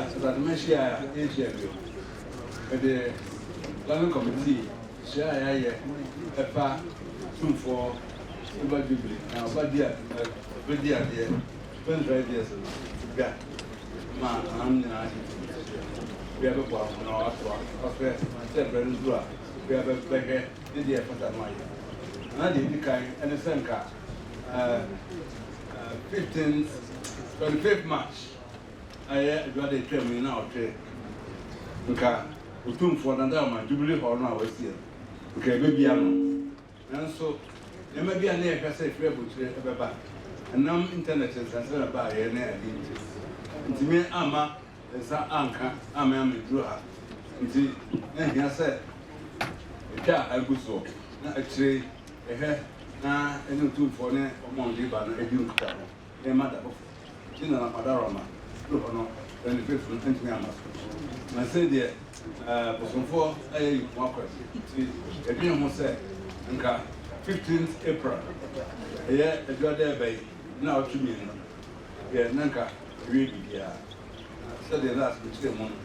Asantema hyia a yɛnhyia bio. Mede Planning Committee hyia a yɛayɛ ɛfa Tumfoɔ Silver Jubilee na ɔba di a ɔbɛdi adeɛ 25 years no dwa ma anam nyinaa gye tom. Obiara bɛboa ho na watoa ɔfrɛ sɛ berɛ no duru a obiara bɛhwɛ ne deɛ ɛfata no ayɛ. Na deɛ ɛdi kan ɛne sɛ nka 15th 25th March ayɛ adwuma atwa mu yi na ɔtwe nka Otumfoɔ Nana Ɔman Jubilee Hall no a wasie no nka ɛbɛbia no, nanso nneɛma bi a ne yɛhwɛ sɛ ɛfiri aburokyire ɛbɛba ɛnam internet nsɛnsɛm ɛbaayɛ ne ade nti ntumi ama nsa anka ama ameduru ha, nti na hia sɛ ɛtwa a agu soɔ na akyire ɛhwɛ na ɛne Otumfoɔ ne ɔmo a ɔde ba no adi nkutaho nneɛma da foforɔ. Nti na Ɔdaroma duru hɔ no 25th no ntumi ama so, na sɛ deɛ bosomfoɔ ayɛ yi ko akɔ nti yɛdwene ho sɛ nka 15th April ɛyɛ adwuma ɛbɛ yi na ɔtwe mmienu deɛ na nka ɛwie biribiara. Sɛdeɛ last mekyerɛ mu no,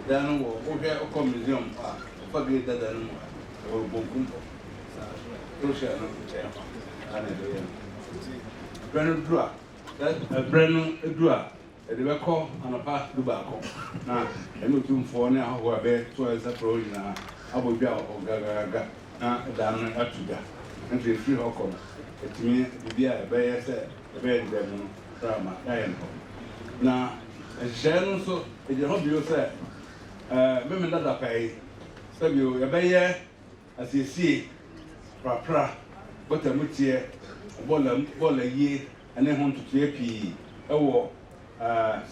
dan no wɔ wohwɛ wokɔ museum a ɔfa gate dada no mu a ɛwɔ bonkum hɔ saa social no nkyɛn hɔ ana ɛbɛyɛ no. Nti ɛberɛ no duru a, ɛberɛ no duru a, yɛde bɛkɔ anɔpa 11 na ɛne Otumfoɔ ne ahɔhoɔ a ɛbɛto nsa frɛ hɔ nyinaa abɔ dwa wɔ hɔ gagagaga na dan no ato dwa. Nti ɛfiri hɔ kɔ no, ɛtumi biribi a ɛbɛyɛ sɛ ɛbɛyɛ ne dɛm no koraa ma yɛayɛ no hɔ. Na nhyehyɛeɛ no nso ɛgyina hɔ bio sɛ Memenda dapa yi sɛbio yɛbɛyɛ asiesie, prapra, bɔta mu teɛ, bɔɔla yie ne ho ntotoeɛ pii ɛwɔ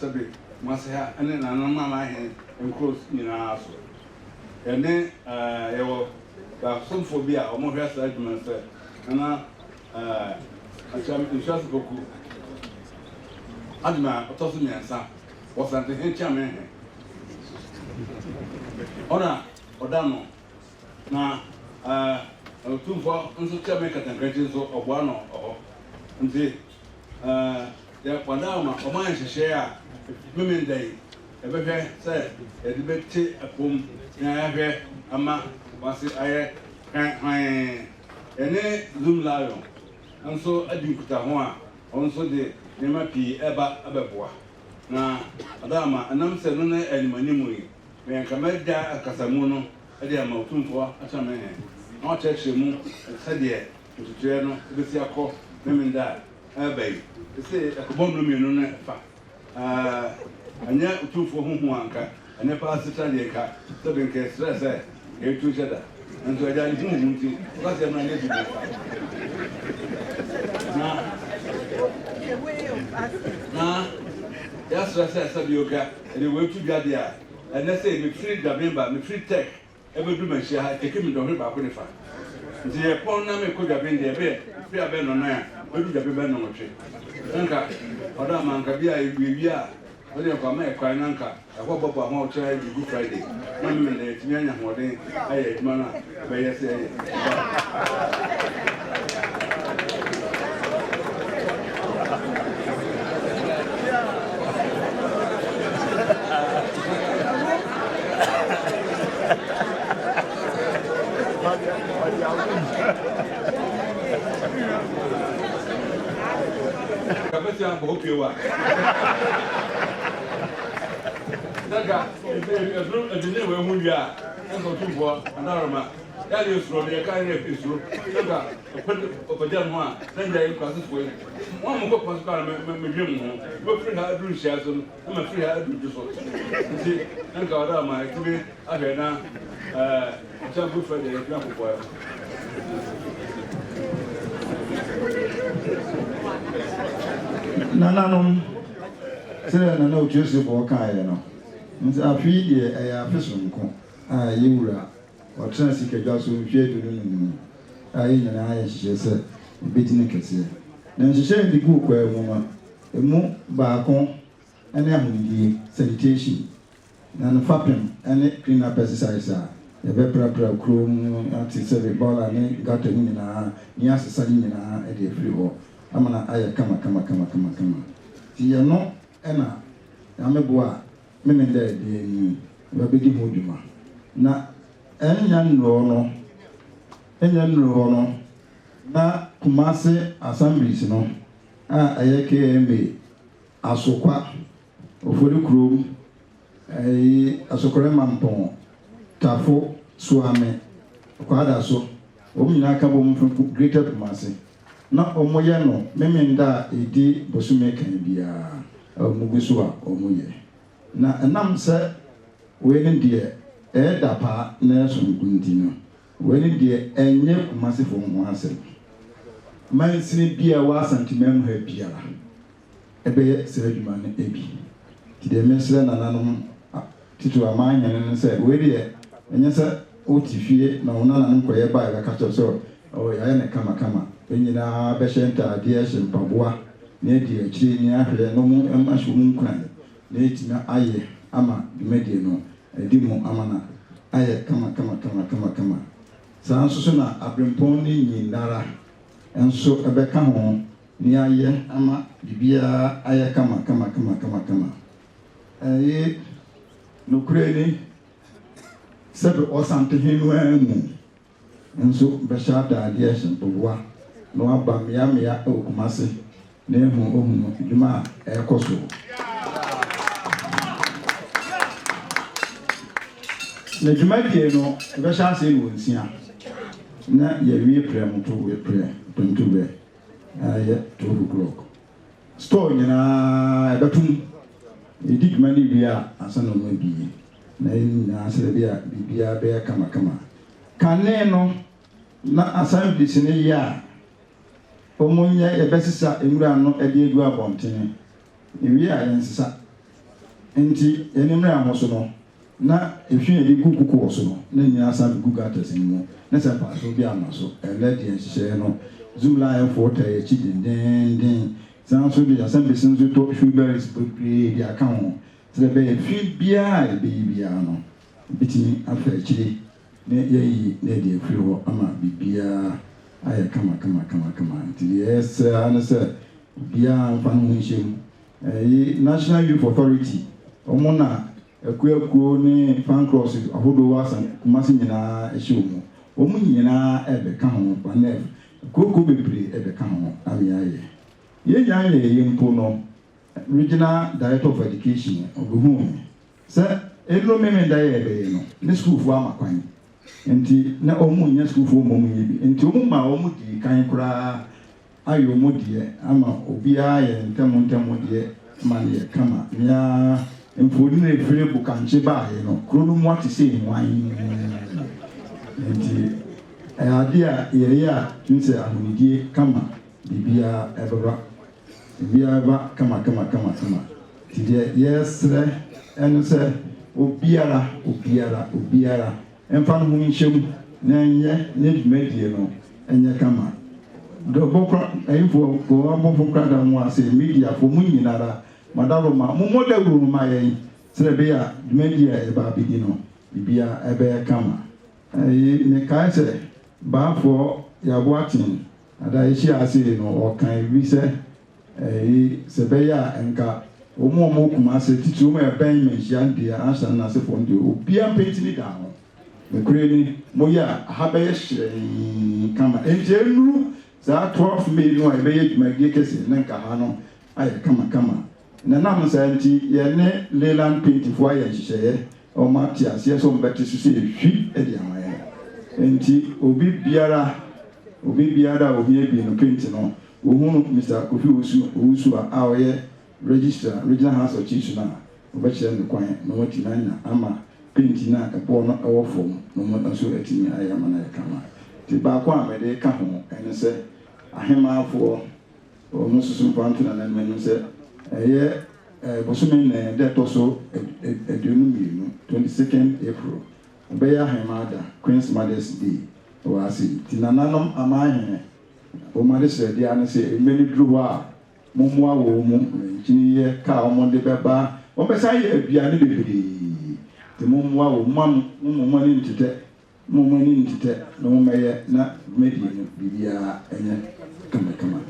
sɛbe Kumase ha ne nananom amanhene nkuro nyinaa so. Yɛne yɛwɔ baasomfoɔ bi a wɔhwɛ saa adwuma no sɛ Nana Akyam Nsuase Poku Adwuma a ɔtɔ so mmiɛnsa wɔ Santehe Kyeamehe. Ɔna ɔda no na Otumfoɔ nso Kyeame Katankrankyi nso ɔboa no hɔ. Nti yɛ wada ama ɔman nhyehyɛe a Memenda yi yɛbɛhwɛ sɛ yɛde bɛte ɛpom na yɛahwɛ ama wase ayɛ hwan. Yɛne Zoom Lion nso adi nkutaho a ɔno nso de nneɛma pii ɛba abɛboa. Na ɔda ama ɛnam sɛ no ne animanim yi, meyɛ nka mɛgya akasamu no de ama Otumfoɔ Akyerɛmɛhɛn na wakyerɛkyerɛ mu sɛdeɛ ntotoeɛ no bɛsi akɔ Memenda a ɛreba yi. Ɛsɛ ɛkɔbɔ nnuro mmienu no fa. Ɛnyɛ Otumfoɔ ho hu anka ɛnɛ paa asetra deɛ nka sɛbe nka ɛsrɛ sɛ yɛtu nhyɛ da, nanso agya ne hu hu nti ɔka sɛ ɛmmra nyɛ bi na yɛasrɛ sɛ sɛbe oka ɛde wɔatu dwa deɛ a ɛnɛ sɛ mefiri Dwaben ba mefiri Tech ɛbɛduru Manhyia ha ɛtɛki me dɔnhwere baako ne fa, nti yɛpɔn na mekɔ Dwaben deɛ ɛbɛyɛ firi abɛn nnɔnan a mɛduru Dwaben bɛn nnɔnwɔtwe. Na nka ɔdɔ ama nka bi a yɛwie a wode nkɔ ama yɛ kwan na nka ɛhɔ bɔbɔ ho a ɔkyerɛ di Good Friday na meme na yɛtumi anya ahoɔden ayɛ adwuma no a ɛbɛyɛ sɛ ɛyɛ. Kabɛsi ankɔ hɔ pie wa. Saka ɛduru ɛdini wɔ ehu wia ɛnka Otumfoɔ adaroma yɛ esuro no yɛ ka yɛ esuro saka ɔpɛgya no ho a na nyɛ yɛ nkurasefoɔ yi wɔn a mo kɔ kwan so kora no mɛ mɛ dwe mo ho mɛ firi ha aduru nhyia so no na mɛ firi ha aduru dwo so nti nka ɔdaroma ɛtumi ahwɛ na ɛkyɛn Good Friday yɛtumi akɔbɔ ɛ. Nananom, sɛdeɛ Nana Otuasefoɔ kaeɛ no, nti afe yi deɛ ɛyɛ afe sononko a ɛyɛ wura ɔtena sikadwa so mfeɛ 25 yi a yɛn nyinaa yɛ nhyehyɛe sɛ yɛbɛdi no kɛseɛ. Na nhyehyɛe a yɛde guu kwaa mu no, ɛmu baako ne ahonidie, sanitation, na ne fapem ne clean up exercise a yɛbɛprapra kuro mu ate sɛ bɔɔla ne gutter no nyinaa ne asesa ne nyinaa de afiri hɔ ama no ayɛ kama kama kama kama kama. Nti yɛno na Nyame boa a. Memenda a ɛdi anim yi, yɛbɛbɛdi ho dwuma. Na ɛnnya nnuruu hɔ no, ɛnnya nnuruu hɔ no, na Kumasi Assemblies no a ɛyɛ KMA, Asokwa, Ofori Kurom, ɛyi Asokore Mampɔn, Tafo, Suame, Kwadaso, wɔn nyinaa ka bom fi Greater Kumasi. Na wɔyɛ no Memenda a ɛdi bosome kan biara a wɔgu so a wɔyɛ. Na ɛnam sɛ wei ne deɛ ɛyɛ da paa na ɛyɛ sononko nti no, wei ne deɛ ɛnyɛ Kumasefoɔ ho asɛm. Mansini bi a ɛwɔ Asanteman mu ha biara ɛbɛyɛ saa adwuma no bi. Nti deɛ mesrɛ nananom titiriw amanhene no sɛ wei deɛ ɛnyɛ sɛ wote fie na wo nananom kɔyɛ ba a yɛbɛka kyerɛ wo sɛ oh yɛayɛ no kamakama. Yɛn nyinaa bɛhyɛ ntaadeɛ, hyɛ mpaboa na yɛadi akyire na yɛahwɛ na wɔn ahyɛ wɔn nkuran na yɛatumi ayɛ ama dwumadie no adi mu ama no ayɛ kama kama kama kama kama. Saa nso so na aberempɔn ne nyinara nso ɛbɛka ho na yɛayɛ ama biribiara ayɛ kama kama kama kama kama. Ɛye nokorɛ ni sɛbe Ɔsantehene no ara mu nso bɛhyɛ ataadeɛ hyɛ mpaboa na waba mmeammea wɔ Kumasi na ehu ohunu dwuma a ɛrekɔ so. Na dwumadie no ɛbɛhyɛ aseɛ nnɔnsia na yɛawie prɛmto prɛ prɛmto berɛ a ɛyɛ 12 o'clock. Store nyinaa ɛbɛtom. Yɛdi dwuma no wie a ansa na wɔabue. Na yɛn nyinaa sɛdeɛ ɛbɛyɛ a biribiara bɛyɛ kamakama. Kane no na assemblies no yɛ a wɔnyɛ yɛbɛsesa nwura no de agu abɔntene. Yɛwie a yɛnsesa. Nti yɛn mmra ho so no na efi a yɛde gu kokoɔ so no na nyinaa san bɛgu gutters no mu na sɛ mfasoɔ bi amma so. Ɛnnɛ deɛ nhyehyɛeɛ no Zoomlion foɔ taa yɛn akyi dendeenden. San nso de assemblies no nso tɔ wheelbarrows bebree de aka ho sɛdeɛ ɛbɛyɛ fi biara a yɛbɛyi biara no yɛbɛtumi afa akyire na yɛayi na yɛde afiri hɔ ama biribiara ayɛ kama kama kama kama. Nti deɛ yɛsrɛ ara ne sɛ obiara mfa ne ho nhyɛ mu. Ɛyi National Youth Authority, wɔn na akuakuo ne fan clubs ahodoɔ wɔ Asan Kumasi nyinaa hyɛ wɔn mu. Wɔn nyinaa ɛrebɛka ho, PANEF, akuokuo bebree ɛrebɛka ho ama yɛayɛ. Yɛn nyinaa yɛyɛ mpo no, Regional Director of Education ɔbɛhuu me sɛ ɛnnuru Memenda yɛ yɛbɛyɛ no, ne sukuufoɔ ama kwan. Nti na wɔn nnya sukuufoɔ mmom nyɛ bi. Nti wɔn maa wɔn dii kan koraa ayɛ wɔn deɛ ama obiara ayɛ ne ntɛm ntɛm deɛ ma no yɛ kama. Nea mfonini a ɛfiri Bokankye baeɛ no, kuro no mu ate sɛ hwann. Nti ɛyɛ adeɛ a yɛyɛ a tumi sɛ ahonidie kama biribiara ɛbɛba. Biribiara bɛba kama kama kama kama. Nti deɛ yɛsrɛ ɛne sɛ obiara obiara obiara mfa ne ho nhyɛ mu na ɛnyɛ ne dwumadie no nyɛ kama. Dɔbɔ kora ɛyifoɔ kɔ abɔfo kora da mo ase mediafoɔ mo nyinara madaworo ma mo mmɔ dawuro no ma yɛn sɛdeɛ ɛbɛyɛ a dwumadie a yɛba abɛdi no biribiara ɛbɛyɛ kama. Ɛyi mekae sɛ baafoɔ yɛaboaten ada yɛhyia ase yi no ɔkan bi sɛ ɛyi sɛ ɛbɛyɛ a nka wɔn a wɔwɔ Kumase titiri wɔn a ɛbɛn Manhyia deɛ ahyɛ no n'asefoɔ no deɛ obiara mpɛntini da ho. Nokorɛ ni, moyɛ a ha bɛyɛ hyerɛnn kama. Enti ɛnnuru saa 12 May no a yɛbɛyɛ dwumadie kɛseɛ na nka ha no ayɛ kamakama. Na ɛnam saa nti, yɛne Leyland Paintfoɔ ayɛ nhyehyɛeɛ, wɔate aseɛ sɛ wɔbɛte so sɛ ehwi de ama yɛn. Enti obi biara, obi biara a ohia bi no paint no, ohunu Mister Kofi Owusu, Owusu a ɔyɛ Registrar, Regional House of Chiefs no a, wɔbɛkyerɛ no kwan na watumi anya ama paint no a ɛboɔ no wɔ fam no mo nso atumi ayɛ ama no ayɛ kama. Nti baako a mede reka ho ne sɛ ahemaafoɔ wɔn nso so mfa nto nananom anim sɛ ɛyɛ bosome nnan da ɛtɔ so 22, 22nd April, ɛbɛyɛ ahemaa da, Queen's Mother's Day, wɔ ase. Nti nananom amanhene wɔn adesrɛdeɛ ara ne sɛ mmerɛ no duru hɔ a Mommoa wɔn mu nkyini yɛ ka a wɔde bɛba. Wɔbɛsan ayɛ aduane bebree. Nti mommoa wɔn. Momma mo mo ani ntetɛ. Momma mo ani ntetɛ na mommɛyɛ na dwumadie no biribiara nyɛ kamakama.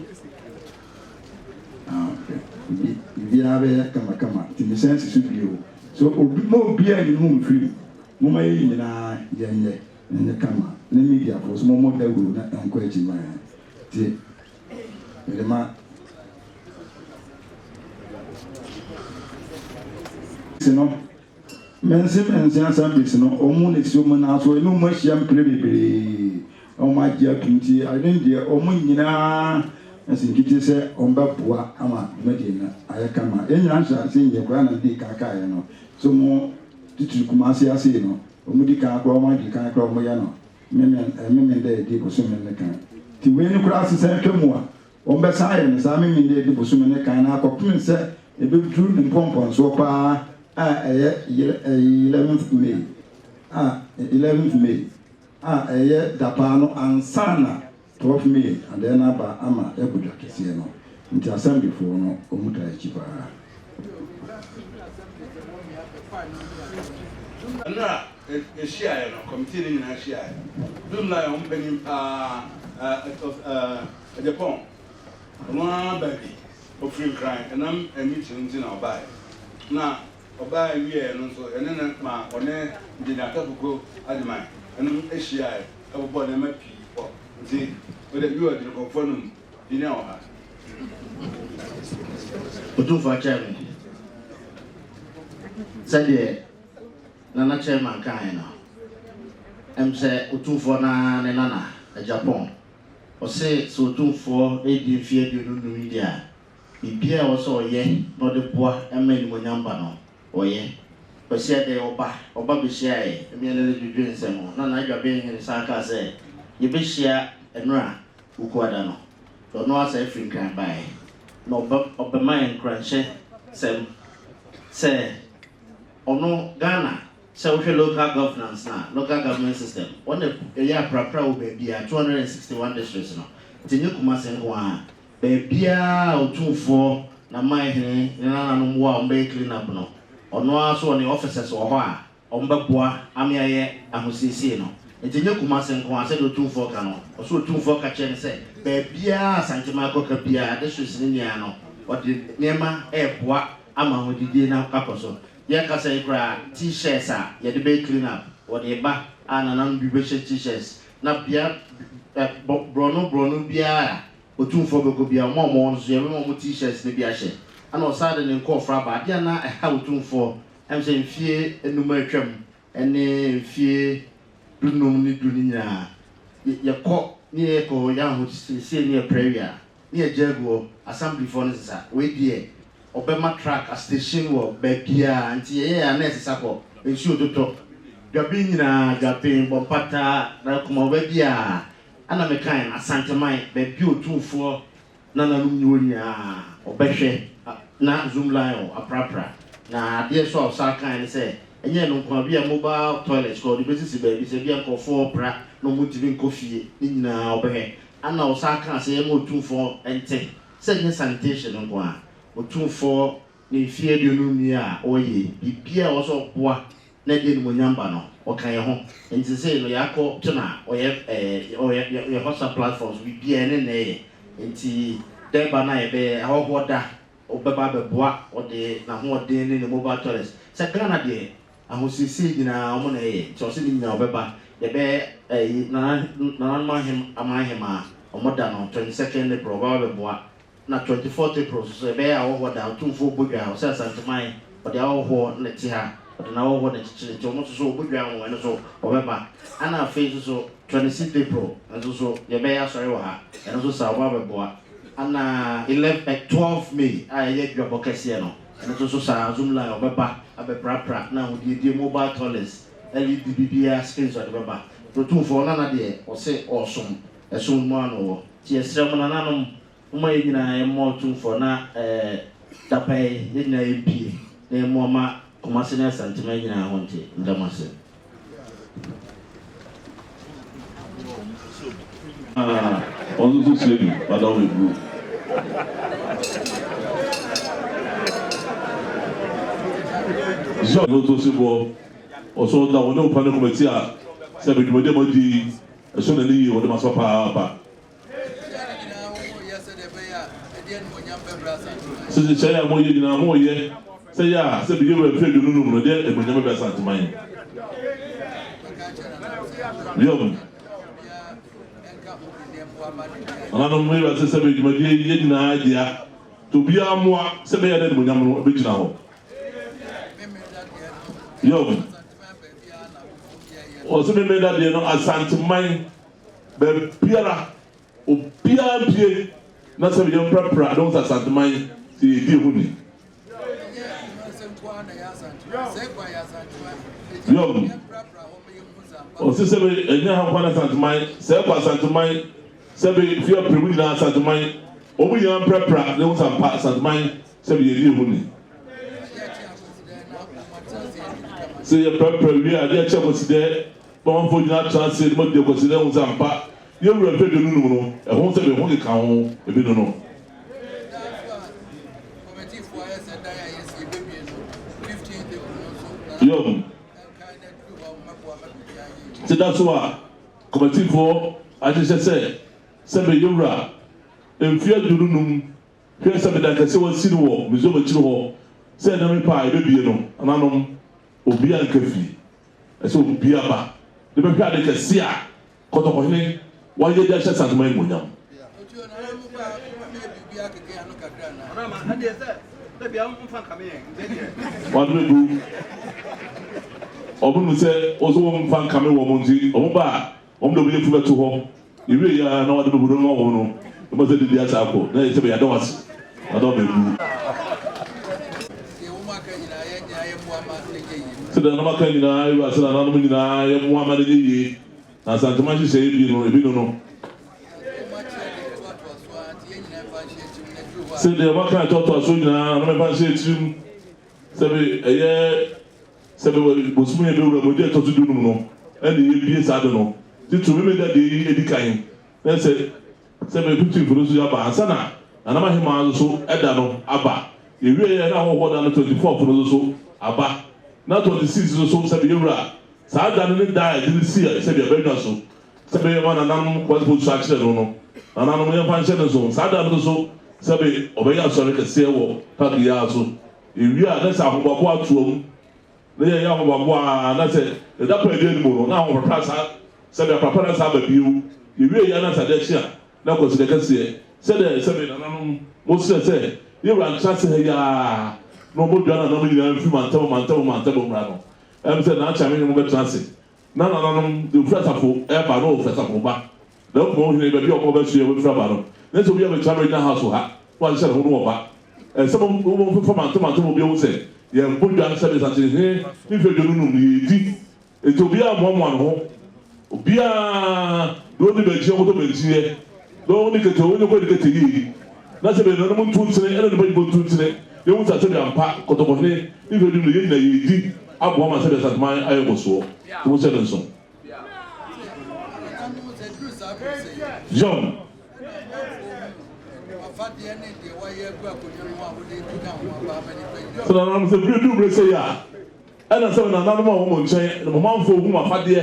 Biribiara bɛyɛ kamakama. Nti mesan si so bio. So obi ma obiara nyi ne ho mfiri mu. Momma yɛn nyinaa yɛnyɛ na ɛnyɛ kama na mediafoɔ nso mommɔ dawuro na ɛnkɔ akyi mma yɛn. Nti mede ma. No, Mense Mense Assemblies no, wɔn na ɛsi wɔn nan so, ɛne wɔn ahyia mprɛ bebree, na wɔn agye atum nti ɛne deɛ wɔn nyinaa asi nkete sɛ wɔn bɛboa ama dwumadie no ayɛ kama. Yɛn nyinaa nhyɛ ase nyɛ koraa na mede kan kaeɛ no, so mo titiri Kumasi ase yi no, wɔn di kan koraa, wɔn adi kan koraa wɔn yɛ no Memen, Memenda a ɛdi bosome no kan. Nti wei no koraa sesa atwa mu a, Wɔbɛsan ayɛ no saa Memeneda a edi bosome no kan no ara kɔpem sɛ ebeduru ne mpɔmpɔnsoɔ pa ara a ɛyɛ eleventh May a eleventh May a ɛyɛ dapaa no ansa na twelfth May adɛɛ no aba ama yɛabɔ dwa kɛseɛ no. Nti Assemblyfoɔ no wɔn taa akyi pa ara. Nnora a yɛhyiaeɛ no, committee no nyinaa hyiaeɛ. Zoom line wɔn panin paa Agyapong, ɔno ara baa bi, ɔfiri Nkran, ɛnam meeting no nti na ɔbaeɛ. Na ɔbaeɛ wieeɛ no nso, yɛne no maa ɔne Engineer Atapuko Agyemang ɛnom hyiaeɛ bobɔɔ nneɛma pii pɔ. Nti wode bi wɔ Adwenenkɔmfoɔ no mu, Engineer wɔ ha. Otumfoɔ akyɛ me sɛdeɛ Nana Chairman kaeɛ no, ɛm sɛ Otumfoɔ no ara ne Nana Agyapong. Ɔse sɛ Otumfoɔ redi mfeɛ 25 yi deɛ a, biribiara a ɛwɔ sɛ ɔyɛ na ɔde boa ma animuonyam ba no, ɔyɛ. Kwasiada yi ɔba, ɔba bɛhyiaeɛ, me ne no dwedwee nsɛm ho. Nana Adwabenhene san kaa sɛ yɛbɛhyia nnora Wukuada no. Ɔno ara san firi Nkran baeɛ, na ɔba, ɔbɛma yɛn nkuranhyɛsɛm sɛ, Ɔno Ghana sɛ wohwɛ local governance no a, local government system, wɔn na ɛyɛ aprapra wɔ baabiara, 261 districts no, nti nyɛ Kumasi nko ara, baabiara a Otumfoɔ, N'amanhene, ne nananom wɔ a wɔbɛyɛ clean up no, ɔno ara nso ɔne officers wɔ hɔ a wɔbɛboa ame ayɛ ahosiesie no. Nti nyɛ Kumasi nko ara, sɛdeɛ Otumfoɔ ka no, ɔse Otumfoɔ ka kyerɛɛ no sɛ baabiara a Asanteman kɔka biara, districts no nyinaa no, ɔde nneɛma reboa ama ahodidie no akɔ so. Yɛrekasa yi koraa, T-shirts a yɛde bɛyɛ clean up, wɔde reba a nananom bi bɛhyɛ T-shirts. Na bea ɛ, borɔno borɔno biara a Otumfoɔ bɛkɔ biara, wɔn a wɔwɔ hɔ no nso, yɛbɛma wɔn T-shirts no bi ahyɛ. Ɛna ɔsan de ne nkurɔfoɔ aba. Adeɛ a na ɛha Otumfoɔ, ɛm sɛ mfie nnum a atwam ne mfie dunum ne du no nyinaa, yɛkɔ ne yɛkɔ yɛ ahosiesie ne yɛprɛ wie a, ne yɛgya agu hɔ, assemblyfoɔ no sesa, wei deɛ ɔbɛma truck astation wɔ baabiaa, nti yɛyɛɛ a na ɛsesa kɔ, nsuo totɔ, dwaben nyinaa, dwaben, bɔmpata, Rakumaw, baabiaa, ɛna mekaeɛ no, Asanteman, baabi a Otumfoɔ nananom nni hɔ nyinaa, ɔbɛhwɛ na Zoomlion aprapra, na adeɛ nso a ɔsan kaeɛ ne sɛ, ɛnyɛ ɛno nko ara, bi a mobile toilet koraa ɔde bɛsisi baabi, sɛ bi a nkurɔfoɔ repra na wɔntumi nkɔ fie, ne nyinaa ɔbɛhwɛ. Ana ɔsan kaa sɛ yɛmma Otumfoɔ nte sɛ ɛnyɛ sanitation nko ara. Otumfoɔ ne mfeɛ 50 nie a ɔreyɛ yi, biribiara a ɛwɔ sɛ ɔboa na ɛde animuonyam ba no, ɔka yɛn ho. Nti seesei no yɛakɔ tena ɔyɛ ɛɛ ɔyɛ yɛ WhatsApp platform so, biribiara ɛne na ɛyɛ. Nti dɛɛba no a yɛbɛyɛ, ahɔhoɔ da, ɔbɛba abɛboa, ɔde n'ahoɔden ne ne mobile toilets. Sɛ Ghana deɛ, Ahosiesie nyinaa ɔmo na ɛyɛ nti ɔse ne nyinaa ɔbɛba yɛbɛyɛ ɛyi nana nananom ahem aman hemaa ɔmo da no 22nd April ɔbɛba abɛboa na 24th April nso so yɛbɛyɛ ahɔhoɔ da Otumfoɔ bɔ dwa ɔse Asanteman ɔde ahɔhoɔ na ɛte ha ɔde n'ahɔhoɔ na ɛkyekyere nti ɔmo nso so ɔbɔ dwa ho ɛno nso ɔbɛba ɛna afei nso so 26th April nso so yɛbɛyɛ asɔre wɔ ha ɛno nso saa ɔbɛba abɛboa ɛna 11 12 May a ɛyɛ dwabɔ kɛseɛ no. Ɛno nso so saa ara, Zoomlion ɔbɛba abɛprapra na ahodiedie mobile toilets, LED biribiara screens ɔde bɛba. Otumfoɔ Nana deɛ ɔse ɔɔsom, ɛsom no mu ara na ɔwɔ. Nti yɛsrɛ mo nananom momma yɛn nyinaa yɛmmoa Otumfoɔ na ɛɛ dapa yi yɛn nyinaa yɛmpie na yɛmmoa ma Kumasi ne Asanteman nyinaa ho nte. Meda mo ase. Ah, ɔno nso sua bi, wada wo bɛduru. Zɔ no to se bɔ, ɔsɔ ɔda wɔne ɔpa ne kɔmɛti a sɛ bɛ dwumadi a mo adi yi, ɛsɔ n'ani yie, wɔde ma so papaapa. Sɛ nhyehyɛe a moyɛ nyinaa moyɛ. Sɛ yɛ a, sɛ biyɛ wura mfe 25 no, deɛ animuonyam bɛba Asanteman. Yom. Nananom, yɛ wura sɛ sɛ bɛ dwumadie yi yɛ nyinaa dea, nti obiara mmoa sɛ bɛyɛ dɛ animuonyam no bɛgyina hɔ. Yom. Ɔsɛ Memenda deɛ no Asanteman baabiara obiara mpie na sɛ yɛmprapra ne ho sɛ Asanteman sɛ yɛdi ɛho ni. Yom. Ɔsɛ sɛ ɛnyɛ ha nkwa na Asanteman sɛ ɛkɔ Asanteman sɛ bɛ fie apere mu nyinaa Asanteman wɔn nyinaa mprapra ne ho sɛ ampa Asanteman sɛ yɛdi ɛho ni. Sɛ yɛprapra wie a, adeɛ kye Kwasida, na ɔmanfoɔ nyinaa tena ase na wɔadi Kwasida ahu sɛ ampa yɛn wura mfeɛ 25 no, ɛho sɛ bɛho keka ho ebi no no. Yom. Sɛ da so a, kɔmatifoɔ ahyehyɛ sɛ sɛ bɛyɛ wura mfeɛ 25 Hwɛ sɛ meda kɛse a wɔasi no wɔ Misraim akyiri hɔ sɛ ɛnyɛ me pɛ a ebebue no, nananom, obiara nka fie. Ɛsɛ obiara ba de bɛhwɛ ade kɛse a Kɔtɔkɔhene wayɛ de ahyɛ Asanteman animuonyam. Wɔn bɛbu wɔn nim sɛ wɔn nso wɔmfa nkame wɔn nti, wɔn ba a, Wɔn de wɔn yafunu bɛto hɔ. Yɛwie yɛ ara na wɔde bɛbu no ma wɔn no, ɛbɔ sɛ didi asa akɔ na yɛ sɛ yɛada wo ase na dɔ bɛbu. Sɛ nananom aka nyinaa, Ewura sɛ nananom nyinaa yɛmmoa ma no nyɛ yie na Asantema nhyehyɛeɛ bi no, ebi no no. Sɛ deɛ wɔaka ɛtoatoa soɔ nyinaa, nananom mfa nhyɛ tirim sɛ be ɛyɛ Sɛ mewɔ bosome a ɛbɛwura mu da a ɛtɔ so dunum no na yɛbue saa ade no, titiriw Memeneda deɛ yi adi kan, na ɛsɛ sɛ me fifteenth no nso aba ansa na Nanam Ahemaa nso so da no aba. Yɛwieɛ na ahɔhoɔ da no 24th no nso so aba, na 26 nso so sɛ meyɛwura saa da no ne da a yɛde no si sɛdeɛ abannwa so sɛ mema nananom Kwasifo nso akyerɛ no no, nananom yɛmfa nhyɛ no nso saa da no nso so sɛbe ɔbɛyɛ asɔre kɛseɛ wɔ park yi ara so. Yɛwie a, na sɛ ahoboaboa atoa mu, na yɛyɛ ahoboaboa a, na sɛ ɛda pa adi anim no, na ahoprapra saa, sɛbe aprapra no asan aba bio. Yɛwie yɛ a, na sɛ adeɛ kye a, na Kwasida kɛseɛ, sɛdeɛ sɛbe nananom mo srɛ sɛ yɛn wura ntra ase ha yi ara, na ɔmmɔ dwa nananom nyinaa mfiri mantam mantam mantam mmra no, ɛm sɛ Naakyɛ Amenye mo bɛtena ase, na nananom de ofiri asafo ɛreba na wɔfiri asafo ba. Na Kumawu hene, baabi a ɔkɔ bɛsoɛ wafiri aba no, na sɛ obi abɛtena Regina House ha na wahyehyɛ ne ho no ɔba. Ɛsɛ sɛ momfefa mantam mantam obi ahu sɛ yɛbɔ dwa sɛ Mesakye hene ne mfe 25 no yɛredi. Enti obiara mmoamoa ne ho. Obiara deɛ ɔnni bankyin ɔnkɔtɔ bankyin yɛ, deɛ ɔnni kete ɔnyɛ kɔ ne kete yie. Na sɛ bɛnanom nto nkyene ɛna nnipa nyinaa nto nkyene na yɛhu sɛ asɛdeɛ ampa Kɔtɔkɔhene ne mfe 25 no yɛn nyinaa yɛredi aboa ma sɛdeɛ Asanteman ayɛ nkɔsoɔ. Nti monhyɛ no nso. John. Sɛ nananom sɛ bere du bere sɛ yi a, ɛna sɛ nananom a wɔn nkyɛn na ɔmanfoɔ hu afadeɛ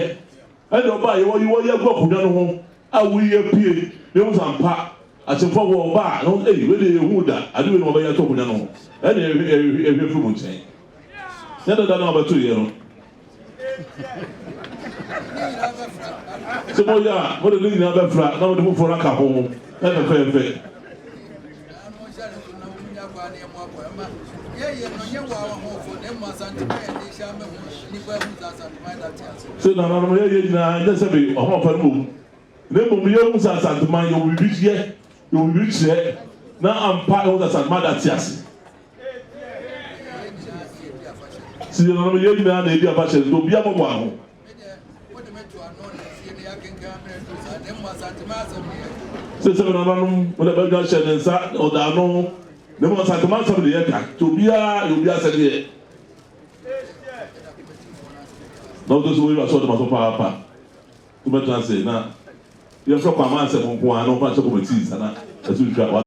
ɛna ɔba a yɛwɔ yi wɔyɛ agu akonnwa no ho a woyi apue na ehu sɛ ampa akyemfoɔ wɔ ɔba a na wɔn ɛyi wei deɛ yɛhu da ade wei na wɔbɛyɛ ato akonnwa no ho ɛna ɛhwɛ firi mu nkyɛn nyɛ dada na wɔbɛto yɛ no. Sɛ moyɛ a, mode ne nyinaa bɛfra na mode foforɔ aka ho na fɛfɛɛfɛ. Sɛ nananom yɛyɛ nyinaa nyɛ sɛ be ɔhoɔfɛ no mmom, na mmom yɛhu sɛ Asanteman yɛwɔ biribi yɛ, yɛwɔ biribi kyerɛ, na ampa yɛhu sɛ Asanteman da te ase. Sɛ yɛn yɛn nyinaa na edi afahyɛ no, obiara bɔbɔ ano. Sɛ sɛ nananom wɔde abadwa hyɛ ne nsa ɔda ano na mmom Asantema asɛm de yɛka nti obiara yɛ obiara sɛdeɛ na ɔtɔ so wɔyi aso ɔde ma so paapa wobɛtena ase na yɛmfrɛ kwama asɛm nko ara na wɔmfa nhyɛ kɔmɛtii nsa na ɛso ntwa.